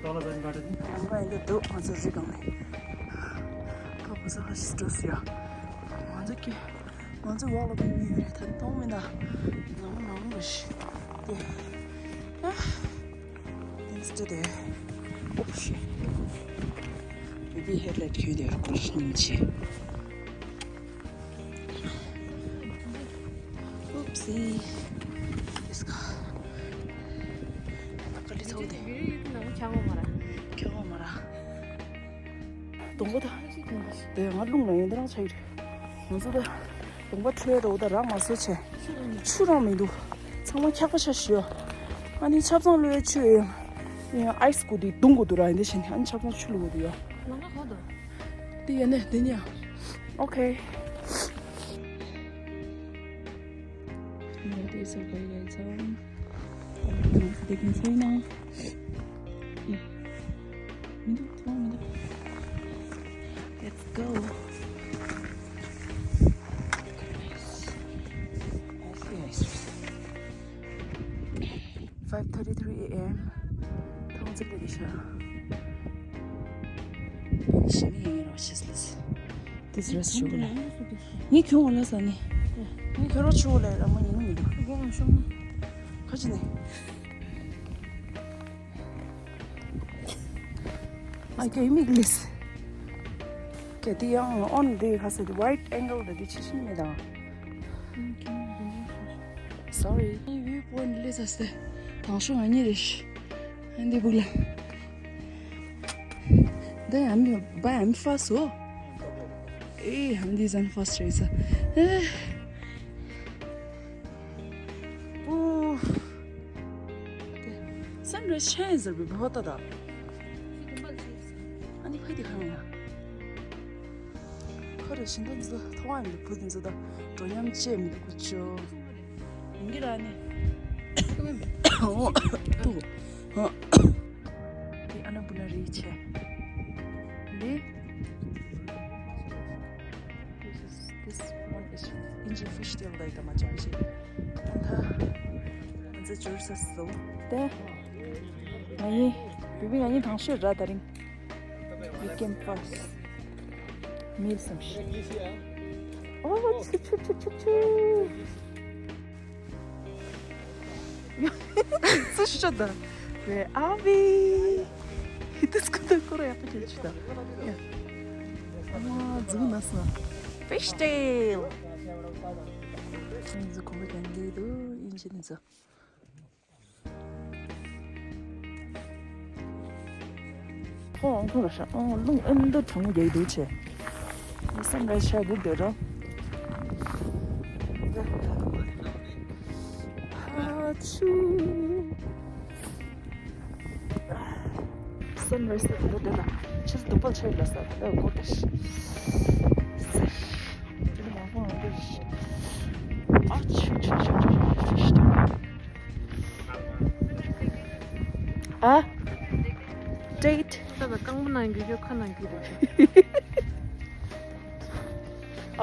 ཁ་ཡིན་འདི་འདུག་ང་ཚོ་རི་སྒང་ནས། ཁ་བུ་ས་ཁ་ཤི་འགྲོ་སི་ཡ། ང་ཚོ་ཀྱི། ང་ཚོ་འོག་ལ་ཕེབས་མི་ཡོད་རེད་ད་མཐོང་མི་འདུག་ནང་ནང་རེད་ཤི། དེ། ཨ། Thanks to the option. Maybe headlight ཁྱོད་དེར་ཀོ་ཤི་ནིང་ཆེ། Oopsie. Let's go. ཀ་ལི་ཚོགས་དེ། ཁྱོད་མ་ར། ཁྱོད་མ་ར། གདོང་པ་ད། དེ་ང་རླུང་ལ་ཡོན་ཏན་རང་ཆགས་ཡོད། ང་ཚོ་ད། གདོང་པ་འཁྲུད་འགྲོ་ད་རག་མ་སོ་ཆེ། ཆུ་རང་མི་འདུག་ཚང་མ་འཁྱག་པ་ཆགས་ཤི་ཡོད། ཨ་ནི་ཆབ་ཚང་གློད་ཆུ་ཡོད། ཡང་ཨའི་སི་གུ་དེ་བརྡུང་དགོས་འདུག་ར་འདི་བཞིན་ཨ་ནི་ཆབ་ཚང་ཆུ་བླུག་དགོས་འདུག་ཡ། ལམ་ཁ་གང་འདུག་འདི་ཡ་ནས་འདི་ནས་ཡ། Okay. What is a great exam? They can say now. Let's go. Five thirty-three A M. ཐོང་ཙི་ལི་ཤ། ཤི་མི་ཡིན་རོ་ཤི་སི་ལི་སི། This rest ཤུ་གུ་ལ། ངས་ཁྱོད་ངོ་ལ་ས་ནི། ངས་ཁྱོད་རོ་ཆུ་གུ་ལ་ར་མ་ཡིན་མི་འདུག་ཁ་ཅི་ནི། ཨ་ཀེ་མིག་ལིས། ཀེ་དེ་ཡང་ཨོན་དེ་ཁ་སི་wide angle དེ་ཆི་ཤིན་མེད་དང་། Sorry. View point ལིས་ཨ་སྟེ། དང་ཤོ་ང་གཉིས་རེད། ཨན་དེ་བུག་ལ། དེ་ཨམ་བ་ཨམ་ཧྥ་སོ། ཨེ་ཨམ་དེ་ཟན་ཧྥ་སི་རེད་ས། ཨེ། ཨོ། སན་རེ་ཆེན་ཟེར་བའི་བོ་ཏ་ད། ཨ་ནི་ཕ་དེ་གང་ཡ། ཁོ་རེ་བཞིན་དུ་འཛུལ་ཐོག་མ་མི་བུ་དེ་འཛུལ་ད་འགྲོ་ཉམས་བཅས་མི་འདུག་གུ་ཅོ། ཡིན་གྱི་ར་ནི། ཨོ། ཏུ། ཨོ། དེ་ཨ་ན་བུ་ན་རེ་ཆེ། འདི། One is Indian fish tail ལ་ཡིད་མ་ཆགས་ཤིག་ད་ལྟ་ང་ཚོ་འབྱོར་ས་སོ། དེ་ང་གཉིས་བི་བི་ང་གཉིས་དང་ཤོས་ར་ད་རིང་། We came first. མིལ་སམ་ཤི། ཨོ་ཆུ་ཆུ་ཆུ་ཆུ་ཆུ། ཚུ་ཤོད་ད། Where are we? ཧི་ཏི་སྐུ་ད་ཀོ་ར་ཡག་པོ་ཁྱེར་ཆུ་ད། ཡ། ཨ་མ་རྫུན་ན་སོང་། Fish tail. ཨིན་ཛི་ཁོ་མོ་ཀྱང་འདི་དུ་ཨིན་ཇི་ནི་ཛི། ཁོང་ཁོང་ལ་ཤ་ཨང་རླུང་ཨེ་འདི་གྲང་མོ་རྒྱག་འདུག་ཆེ། ཨ་སམ་ར་ཤ་སྒུག་སྡོད་རོགས། ཨ་ཆུ། སམ་ར་ཤ་སྒུག་སྡོད་ལ་ཆུ་སྡུག་པོ་ཆེ་ལ་ས་ལ་སྒུག་སྡོད་ཤི། ཨ་ཆུ་ཆུ་ཆུ་ཆུ་ཆུ་ཆུ། ཨ། Date. ད་ད་རྐང་པ་ནང་རྒྱུ་རྒྱུ་ཁ་ནང་རྒྱུ་རེད།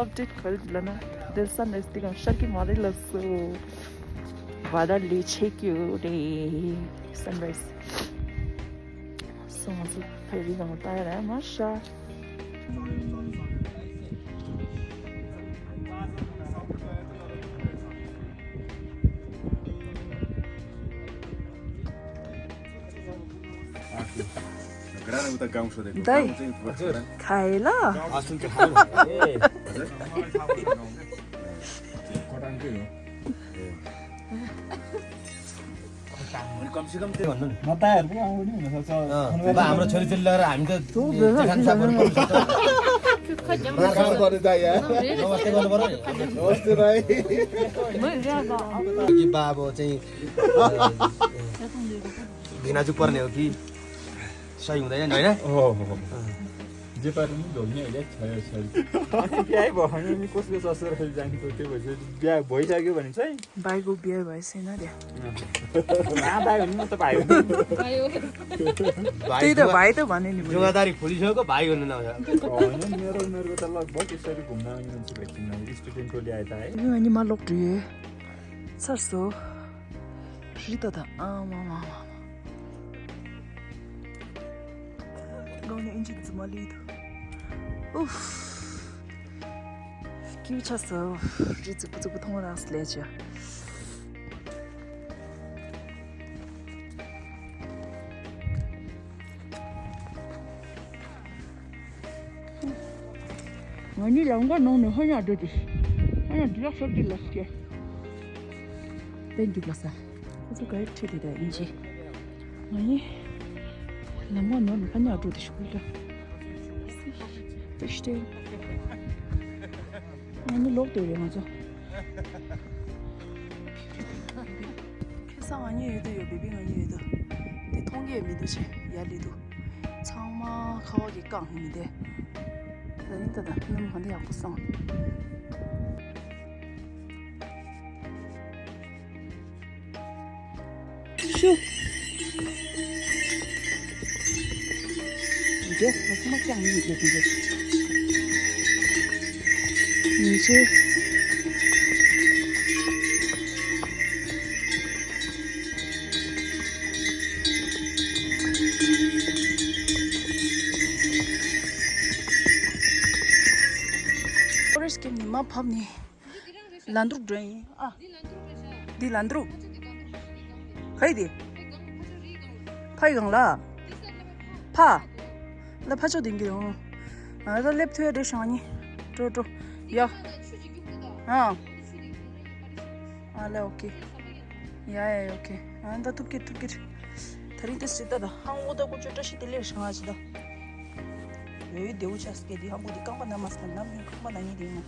Update ག་རེ་ལབ་ན། དེ་སན་རའི་སི་དེ་གང་ཤར་གི་མ་རེད་ལབ་སོ། Weather ལས་ཆེ་གི་རེད། སན་རའི་སི། སོང་ང་ཚོ་ཕེ་རི་གང་ལ་ལྟ་ཡ་རེད་མ་ཤ། ཁ་ཡེ་ལ། कम से कम त्यो भन्नु नि। म त हेर्नु आउने हुन सक्छ। अँ, बा, हाम्रो छोरीचेली लगेर हामी त त्यो त्यो खान साफ गर्नु पर्छ। त्यो खै, नमस्ते गर्नु पर्यो त यार। नमस्ते गर्नु पर्यो नि। नमस्ते भाइ। कि बा अब चाहिँ, अँ, घिनाजु पर्ने हो कि सही हुँदैन नि, होइन? हो, हो, हो। अँ। जे पारे पनि ढोल्ने हो क्या, छ, छ। अनि बिहा भयो भने नि कसको ससुराली जाने त त्यो भइसक्यो। बिहा भइसक्यो भने चाहिँ भाइको बिहा भएछ नि त्यहाँ। अँ। कहाँ भाइ हुनु, म त भाइ हुनु। भाइ हो। भाइ त्यही त, जुवा-, भाइ त भने नि मैले। जुवादारी खोलिसकेको भाइ हुनु नआउँछ। होइन, मेरो, मेरो त लगभग यसरी घुम्न आउने मान्छे भेटिनँ, स्टुडेन्ट टोली आए त है। यो अनि मालक रे। सरसो। रिता त आमा, आमा, आमा। गाउने इन्जिन चाहिँ म लिँदो। उफ। क्यु छ सो। रिजु पुजु पुथौँ रास लेजा। ང་གཉིས་ལམ་ཁ་ནང་ནས་ཧ་ཉག་འགྲོ་དུས། ཧ་ཉག་འདི་ལ་ཤོར་དུས་ལ་སྐྱེ། དཔེ་འཇུག་ལ་ས། ཁོ་ཚོ་ག་རེ་ཁྲིད་དེ་ད་ཡིན་ཅི། ང་གཉིས་ལམ་ཁ་ནང་ནས་ཧ་ཉག་འགྲོ་དུས་ཤོར་ལ། དཔེ་ཤི་དེ། ང་གཉིས་ལོག་འདོད་རེད་ང་ཚོ། ཁ་སང་ང་གཉིས་ཡོད་དུ་ཡོད། བི་བི་ང་གཉིས་ཡོད་དུ། དེ་མཐོང་གི་མི་འདུག་ཆེ་ཡར་སླེབས་འདུག་ཚང་མ་ཁ་བ་གི་བཀང་ཧི་མི་དེ། ད་ཡིན་ད་ད་ནམ་ག་འདི་ཡག་པོ་སོང་། ཤུ། འདི་ཚང་མ་བཀང་ཡིན་དེ་དེ་འདྲ། ཉིན་ཆེ། ཕོ་རེ་སི་ཀེམ་ནས་མར་བབས་ནས་ལན་དུར་འགྲོ་ཡིན་ཨ། འདི་ལན་དུར། ག་ཡི་འདི། ཕ་ཡི་གང་ལ། ཕ། ལ་ཕ་ཕྱོགས་དེང་གི་རུང་། ང་ད་སླེབས་ཐུབ་ཡ་འགྲོ་ཤང་ནི། འགྲོ་འགྲོ། ཡ། ཨ། ཨ་ལེ་ཨོ་ཁེ། ཡ་ཡ་ཡ་ཨོ་ཁེ། ཨ་ད་ཐུབ་ཀི་ཐུབ་ཀི། ད་རིང་དེ་སྲིད་ད་ད་ཧང་འོ་ད་ཀུ་ཅོ་བཀྲ་ཤིས་བདེ་ལེགས་ཧྲང་ཨ་ཅི་ད། ཡོད་ཡོད་དེའུ་ཆ་སྐད་དེ་ཧང་ཀུ་དེ་རྐང་པ་ན་མ་སྐད་ནམ་ཡིན་རྐང་པ་ན་ཡིན་དེ་ཡིན་ན།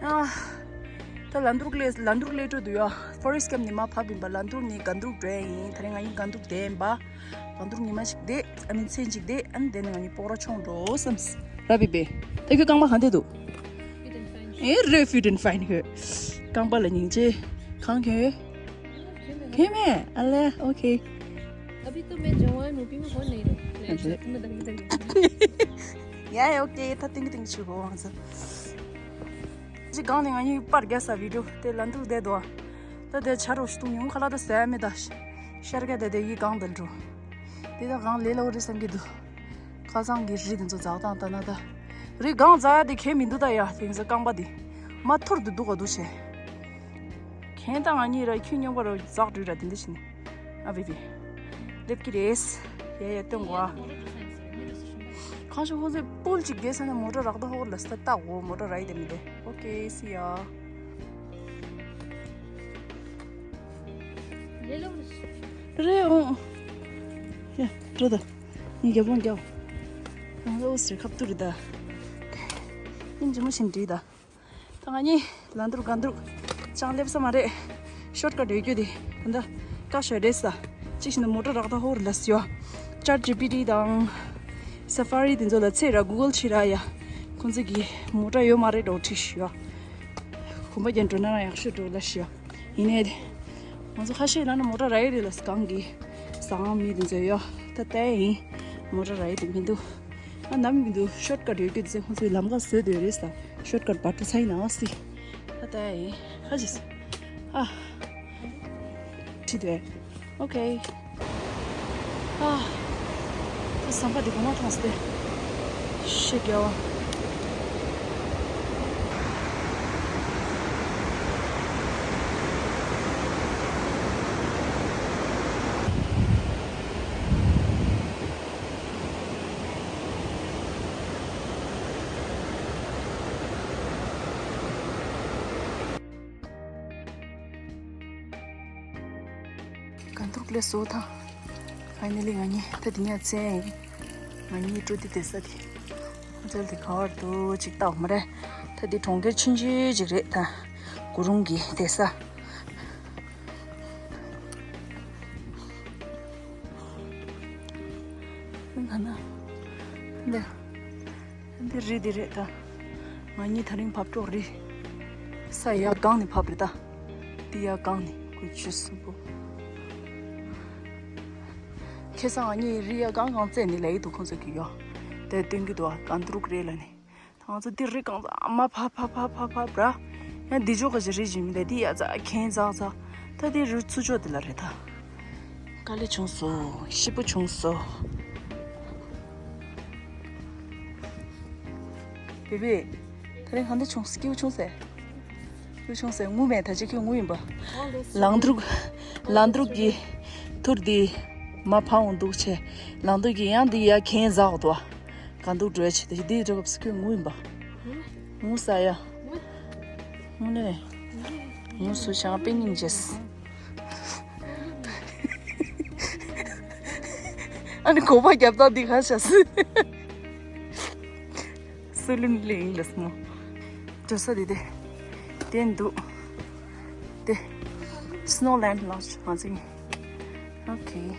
ཨ། ད་ལན་དུར་ལས་ལན་དུར་ལས་འགྲོ་དུ་ཡོད། ཕོ་རེ་སི་ཀེམ་ནས་མར་བབས་ཡིན་པ་ལན་དུར་ནས་གན་དུར་འགྲོ་ཡིན། ད་རིང་ང་ཡིན་གན་དུར་བསྡད་ཡིན་པ། གང་ཐུག་ཉི་མ་ཞིག་བསྡད། ཨ་ནི་མཚན་ཅིག་བསྡད། ཨ་ནི་དེ་ནས་ང་གཉིས་སྤོག་ར་མཆོང་འགྲོ་བསམས། ར་བི་བི། ད་ཁྱོད་རྐང་པ་གང་བསྡད་འདུག་ཨེ་རེད། Fit and Fine ཁྱོད། རྐང་པ་ལ་སྙིང་རྗེ། གང་ཁྱོད། ཁྱོད་མེད། ཨ་ལེ། ཨོ་ཁེ། अभी तो मैं जवान हूँ, अभी मैं हो नहीं रही। ཡ་ཡ་ཨོ་ཁེ། ད་ཏིང་ཏིང་ཆུ་གོ་ཝང་ས། ཅི་གང་ནས་ང་གཉིས་པར་རྒྱག་ས་བི་ཌིའོ་དེ་ལ་འདུག་བསྡད་འདུག་ད་དེ་ཆ་རོགས་ཤི་ཏུང་ཉུང་ཁ་ལ་ད་ཟ་ཡ་མེད་ད། ཤར་ག་དེ་དེ་ཡི་གང་དེ་འགྲོ། དེ་ད་གང་ལས་སླ་བོ་རེད་བསམ་གྱི་འདུག་ཁ་སང་གི་རི་དེ་ཚོ་འཛག་སྟངས་ལྟ་ན་ད། རི་གང་འཛག་ཡ་དེ་གལ་མི་འདུག་ད་ཡ་དེ་ཚོ་རྐང་པ་དེ། མ་ཐུར་དུ་འདུག་ག་འདུག་བྱས། གན་ད་ང་གཉིས་ར་ཁྱོད་མཉམ་པ་ར་འཛག་འགྲོ་ར་དེ་འདྲ་བྱས་ནས། ཨ་བི་བི། སླེབས་ཀྱི་རེད། ཡ་ཡ་སྟོན་གོ་ཨ། གང་ཞིག་ཧོ་ཟེ་པུལ་ཅིག་རྒྱས་ས་ནས་མོ་ཊ་རག་ད་ཧོ་ལ་སྟ་ཏག་འོ་མོ་ཊ་ར་ཡི་དེ་མི་དེ། ཨོ་ཀེ་སི་ཡ། རེད་འོང་། ཡ་འགྲོ་ད། ངས་རྒྱབ་ལོང་རྒྱག་ང་ལ་འོ་ཟེར་ཁབ་ཏུ་རེད་ད། ཉིན་རྗེ་མོ་བཞིན་བྲིས་ད། ད་ང་གཉིས་ལ་འདུར་ག་འདུར་ཅང་སླེབས་ས་མ་རེད། ཤོར་ཀ་ཊ་ཡོད་རྒྱུ་དེ་ད་ལྟ་བཀའ་ཤོད་རེད་ས། གཅིག་བྱས་ན་མོ་ཊ་རག་ད་ཧོར་ལ་སི་ཡོ། ཅར་ཇི་པི་ཊི་དང་སེ་ཕ་རི་དེ་ཚོ་ལ་ཚེ་ར་གུ་གལ་ཕྱི་ར་ཡ། ཁོང་ཚོ་གི་མོ་ཊ་ཡོད་མ་རེད་འགྲོ་ཁྲིད་ཤི་ཡོ། གོམ་པ་རྒྱན་འགྲོ་ན་རང་ཡག་ཤོས་འགྲོ་ལ་ཤི་ཡོ། ཡིན་ནའི་ང་ཚོ་ཁ་ཤས་ལ་ན་མོ་ཊ་རག་ཡོད་རེད་ལ་སི་གང་གི་ཟ་ཁང་མི་དེ་ཚོ་ཡོ། ད་ལྟ་ཡིན་མོ་ཊ་རག་ཡོད་དེ་མི་འདུག་ཨ་ནམ་གི་འདུག་ཤོར་ཀ་ཊ་ཡོད་རྒྱུ་དེ་ཚོ་ཁོང་ཚོའི་ལམ་ཁ་བཟོས་དེ་རེད་ས། ཤོར་ཀ་ཊ་བར་དུ་ཚ་ཡིན་ནའང་སྲིད། ཨ་ད་ཡིན་ཧ་ཅི་སི། ཨ། ཁྲིད་དེ། ཨོ་ཁེ། ཨ། ད་ཟམ་པ་འདི་གོང་མ་མཐོང་སྟེ། ཤེས་རྒྱལ་བ། གང་ཐུག་ལས་བཟོ་དང་། ཕའི་ནལ་ལི་ང་གཉིས་ད་དེ་ཉག་ཚན། ང་གཉིས་འགྲོ་དེ་བསྡད་ས་དེ། ཧོ་ཊེལ་དེ་ག་བར་དུ་ཅིག་བལྟ་མ་རེད། ད་དེ་གྲོང་ཁྱེར་ཆུང་ཆུང་ཅིག་རེད་ད། གུ་རུང་གི་བསྡད་ས། ང་ན། འདི། འདི་རི་འདི་རེད་ད། ང་གཉིས་ད་རིང་བབས་གྲོགས་རི། ས་ཡ་གང་ནས་བབས་རེད་ད། འདི་ཡ་གང་ནས་ཀུན་ཆུ་སུ་པོ། ཁ་སང་ང་གཉིས་རི་ཡ་གང་གང་བཙལ་ནས་ལས་ཡི་འདུག་ཁོང་ཚོ་གི་ཡོ། དེ་སྟོན་གི་འདུག་ག་འདུག་རེད་ལ་ནི། ད་ང་ཚོ་འདི་རི་གང་ཚ་མ་ཕ་ཕ་ཕ་ཕ་ཕ་བྲ། ཡང་འདི་ཕྱོགས་ག་ཞིག་རི་ཞིག་མི་འདུག་འདི་ཡ་ཚ་གན་ཚ་ཚ། ད་འདི་རི་ཚུར་ཕྱོགས་འདི་ལ་རེད་ད། དཀའ་ལས་བྱུང་སོང་། ཤི་པོ་བྱུང་སོང་། བེ་བེ། ད་རིང་གང་འདྲ་བྱུང་སྐྱིད་པོ་བྱུང་ཟེར། སྐྱིད་པོ་བྱུང་ཟེར་ངུ་མེད་ད་ཅི་ཁྱོད་ངུ་ཡིན་པ། ལང་དུག་ལང་དུག་གི་ཐུར་དེ་མ་ཕང་འོང་འདུག་ཆེ། ལང་དུག་གི་ཡང་འདི་ཡ་གན་ཟག་འདུག་ག་གང་འདུག་འགྲོ་ཆེ་ད་ཅི་འདི་འགྲོ་སྐབས་སུ་ཁྱོད་ངུ་ཡིན་པ། ངུ་ས་ཡ། ངུ་ནས། ངུ་སུ་ཞང་དཔེ་སྙིང་རྗེས། ཨ་ནི་གོ་པ་རྒྱབ་སྟངས་འདི་ག་བྱ་སྲིད། སུ་ལིམ་ལིང་ལ་སྨོ། འགྲོ་ས་འདི་དེ། དེ་འདུག་དེ། སི་ནོ་ལེན་ཌི་ལ་ང་ཚོ་ཡིན། ཨོ་ཁེ།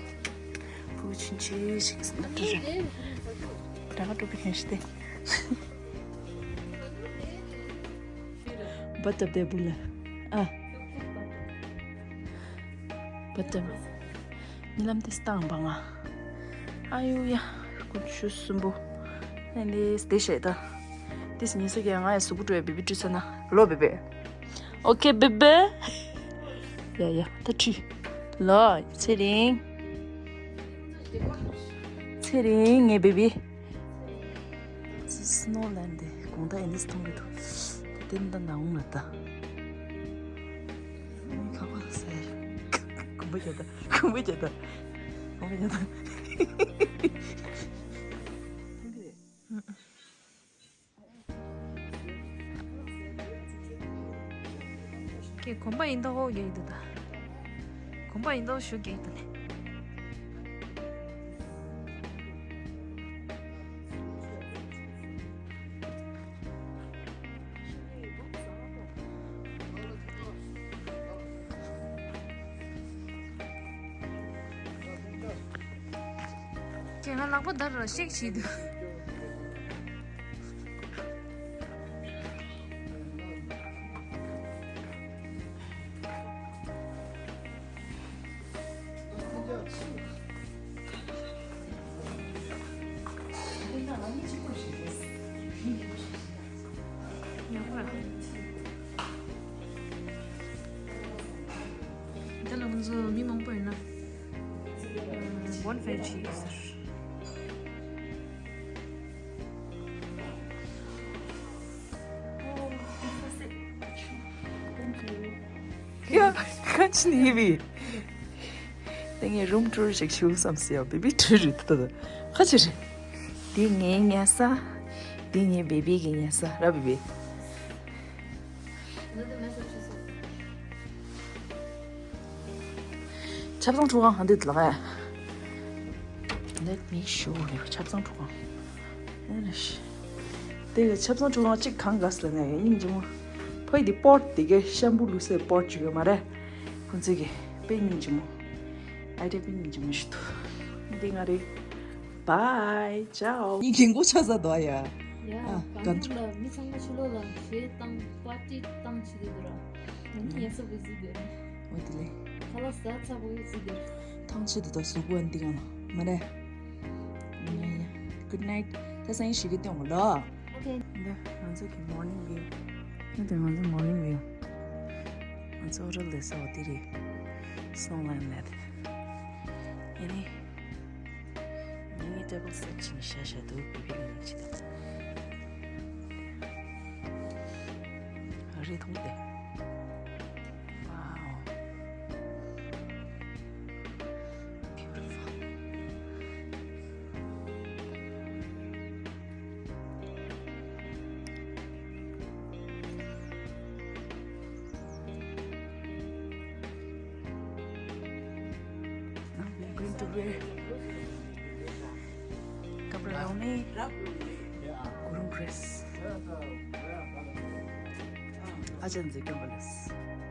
བུ་ཆུང་ཆུང་ཞིག་སི་ནོ་ལེན་ཌི་རེད། ད་ག་འགྲོ་གི་ཡིན་ཞིག་དེ། བ་ཏབ་དེ་བུ་ལ། ཨ། བ་ཏབ། ཉི་ལམ་དེ་སྟངས་པ་ང་། ཨ་ཡོ་ཡ། ཀུན་ཆུ་གསུམ་པོ། ཨ་ནི་དེ་བཤད་ད། དེ་ཉི་ས་ཀྱ་ང་ཡ་གཟུགས་པོ་བྲོས་བེ་བི་བྲིས་ས་ན་ལོ་བེ་བེ། ཨོ་ཁེ་བེ་བེ། ཡ་ཡ་ད་ཁྲི། ལོ་ཚེ་རིང་། ཚེ་རིང་ངའི་བེ་བི། སི་ནོ་ལེན་ཌི་དེ་དགོང་དག་ཨེ་ནིས་མཐོང་གི་འདུག་དེ་འདི་ནང་འོང་ལ་ད། ཁ་པར་ཟེར། གོམ་པ་རྒྱག་ད། གོམ་པ་རྒྱག་ད། གོམ་པ་རྒྱག་ད། ཀྱེ་གོམ་པ་ཡིན་མདོག་ཁ་པོ་རྒྱག་གི་འདུག་ད། གོམ་པ་ཡིན་མདོག་ཞུ་རྒྱག་གི་འདུག་ནས། ཀྱེ་ང་ལག་པ་འདར་རོ་ཤེག་བྱེད་འདུག་ཡག་པོ་རེད། ཚོ་མི་མང་པོ་ཡོད་ན། Bonne fête ཞེས་ཟེར། ཡ། ཁ་ཅི་ནི་བི། ཏེ་ངས་རུམ་ཊུར་ཞིག་ཞུ་བསམ་སི་ཡ། བེ་བི་ཊུར་རེད་ད། ཁ་ཅི་རེད། འདི་ངའི་ཉལ་ས། འདི་ངའི་བེ་བི་གི་ཉལ་ས་ར། བེ་བི། ཆབ་གཙང་ཁྲུས་ཁང་ག་འདི་ལ་ཡ། Let me show you. ཆབ་གཙང་ཁྲུས་ཁང་། ཨེ་རེད། དེ་གི་ཆབ་གཙང་ཁྲུས་ཁང་གཅིག་གང་ག་ཟེར་ན་ཡ་སྙིང་རྗེ་མོ། ཕ་ཡི་དེ་པོཊ་དེ་གི་ཤམ་པུ་བླུགས་སའི་པོཊ་ཅིག་ཡོད་མ་རེད། ཁོང་ཚོས་གི་དཔེ་སྙིང་རྗེ་མོ། ཨའི་ཌི་ཡ་དཔེ་སྙིང་རྗེ་མོ་ཞིག་འདུག་འདི་ང་རེད། Bye. Ciao. ངའི་རྒན་གོག་ཆགས་ས་འདུག་ཡ། ཡ། ཨ། ག་ག་འདུག་ལ་མི་ཚང་མ་ཕྱི་ལོགས་ལ་གཞས་བཏང་པར་ཊི་བཏང་བྱེད་ཀྱི་འདུག་ར། ང་ཉལ་ས་བུ་ཟི་འདུག་འོ་དེ་ལས། ཁ་ལག་ཟ་ཚ་བུ་ཟི་འདུག་ཐང་ཆད་དུ་ད་གཟུགས་པོ་འདི་གང་ལ་མ་རེད། ཡ་ཡ། Good night. ད་སང་ཉིན་ཞིག་གི་སྟོན་གོ་ལ། Okay. འདི་ང་ཚོ་གི་morning view. འདི་ང་ཚོ་morning view. ང་ཚོ་ཧོ་ཊེལ་ལས་སོ་དེ་རེད། Snowland ནས། ཡིན་ནི། ངའི་ཊེ་བལ་སེཊ་ཅིག་ཤ་ཤ་འདུག་བི་བི་ལ་ཅི་དང་། རི་མཐོང་སྟེ། Wow. Beautiful. Now we are going to wear ཀ་པར་ལོང་ནི་གུ་རུང་ཌི་རེ་སི། ཨ་ཅག་འཛིན་སྐྱོང་ག་ལས།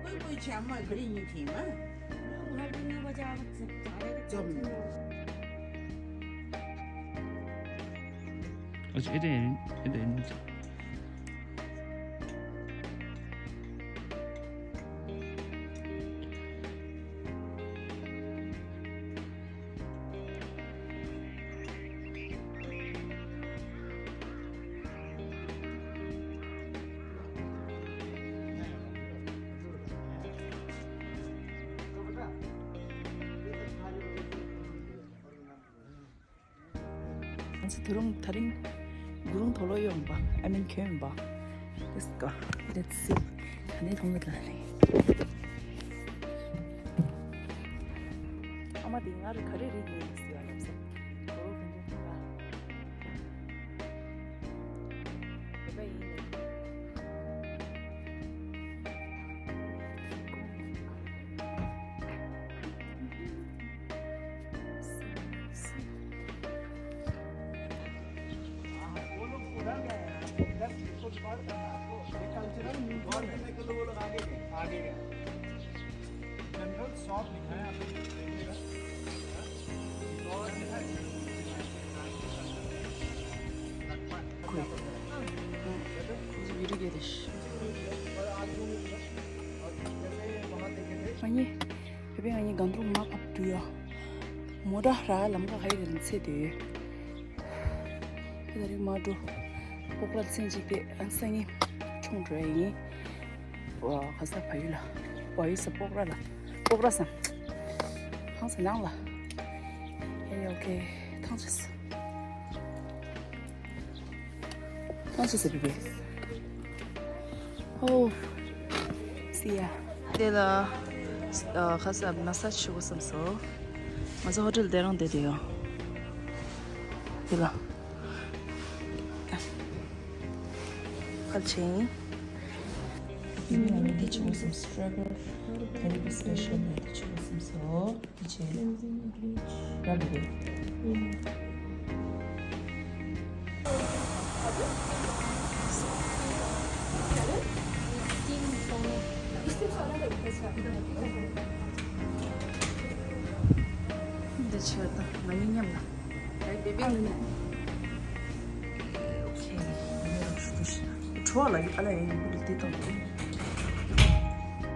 ཀུའི་ཀུའི་ཆ་མ་ག་རེ་ཡིན་ཐིང་མ། ཨ་ཅག་ཨེ་ཏེ་ཨེ་ཏེ། ང་ཚོ་དུ་རུང་དེ་རིང་གུ་རུང་དོག་ལོག་ཡོང་པ། I mean ཁྱོན་པ། Let's go. Let's see. ད་ནི་མཐོང་གི་ད་རེད། ཨ་མ་དེ་ང་རུ་ག་རེ་རིག་ཡིན་ཟེར་བ་ལབ་སོང་། གོ་རོ་གན་ཁྱོད་ཐུག་པ། བོད་པ་ཡིན་ལེ། general soft लिखा है, आप लोग देखिएगा। ཁོས་ཁོ་ཚོ་བི་ཌི་ཡོ་རྒྱག་དེ་ཤི། ཨ་ནི། བོད་པའི་ང་གཉིས་སྒང་དྲུག་མ་ཕབ་འགྲོ་ཡ། མོ་ཊ་ར་ལམ་ཁ་ཁ་ཡི་རིང་ཚེ་དེ། ད་རེས་མ་འགྲོ། སྤོག་ར་ཚན་གཅིག་དེ་ཨ་སང་ཉིན་མཆོང་འགྲོ་ཡ་ཡིན། ཨོ། ག་ས་བལ་ཡུལ་ལ། བལ་ཡུལ་ས་སྤོག་ར་ལ། སྤོག་ར་སམ། ཧང་སང་ནང་ལ། ཨེ་ཡོ་ཁེ། ཐང་ཆད་སོང་། ཐང་ཆད་སོང་བི་བི། ཨོ། See ya. དེ་ལ། ཨ། ག་ས་མ་སཱ་ཇི་ཞུ་དགོས་བསམ་སོང་། ང་ཚོ་ཧོ་ཊེལ་དེ་རང་བསྡད་དེ་ཡོད། དེ་ལ། ཕལ་ཆེན། དེ་ནས་ང་ནི་འདི་བྱེད་དགོས་བསམ། Strawberry therapy special ནས་འདི་བྱེད་དགོས་བསམ་སོང་། འདི་བྱེད། ར་བི་བི། འདི་བྱེད་ད་ང་གཉིས་མཉམ་ལ། ཨེ་བེ་བེ། ཨོ་ཁེ། ཁྲོ་ལ་ཡི་ཨ་ལ་ཡི་ཡི་ཏི་ཏང་ཏི།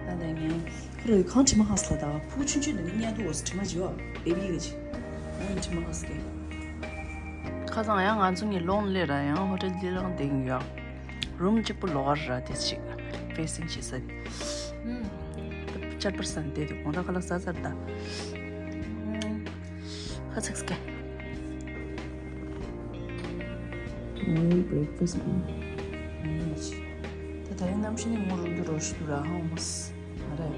ཨ་ལ་ངན། ཁོ་རེ་གང་དྲི་མ་ཧ་སི་ལ་ད་ཕུག་ཆུན་ཆུན་དུ་ནི་ཉལ་དུ་འོ་སི་དྲི་མ་བྱི་བ་བེ་བི་གི་ཅི། ཨ་ནི་དྲི་མ་ཧ་སི་གི། ཁ་སང་ཡང་ང་ཚོ་ངི་ལོང་ལེ་ར་ཡང་ཧོ་ཊེལ་ལི་རང་དེང་ཡོད། རུམ་གཅིག་པུ་ལོག་ར་དེ་ཅིག་ཕེ་སིང་བྱེད་ས། ཨུམ། ཆར་པར་སང་དེ་དུ་གོང་ད་ཁ་ལག་ཟ་ཚར་ད། ཁ་ཚིག་སྐད། ངའི་བྷི་རེག་ཕ་སི་ད་ད་རིང་གནམ་གཤིས་ནི་མོ་རུ་འདུག་རོ་ཞུ་ར་ཧོ་མོས། ཨ་རེ།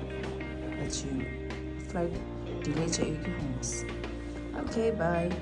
ད་ཕྱིན། ཕ་ལའིཊ་ཌི་ལེ་བྱས་ཡོད་ཀྱི་ཧོ་མོས། ཨོ་ཁེ་བྷའི།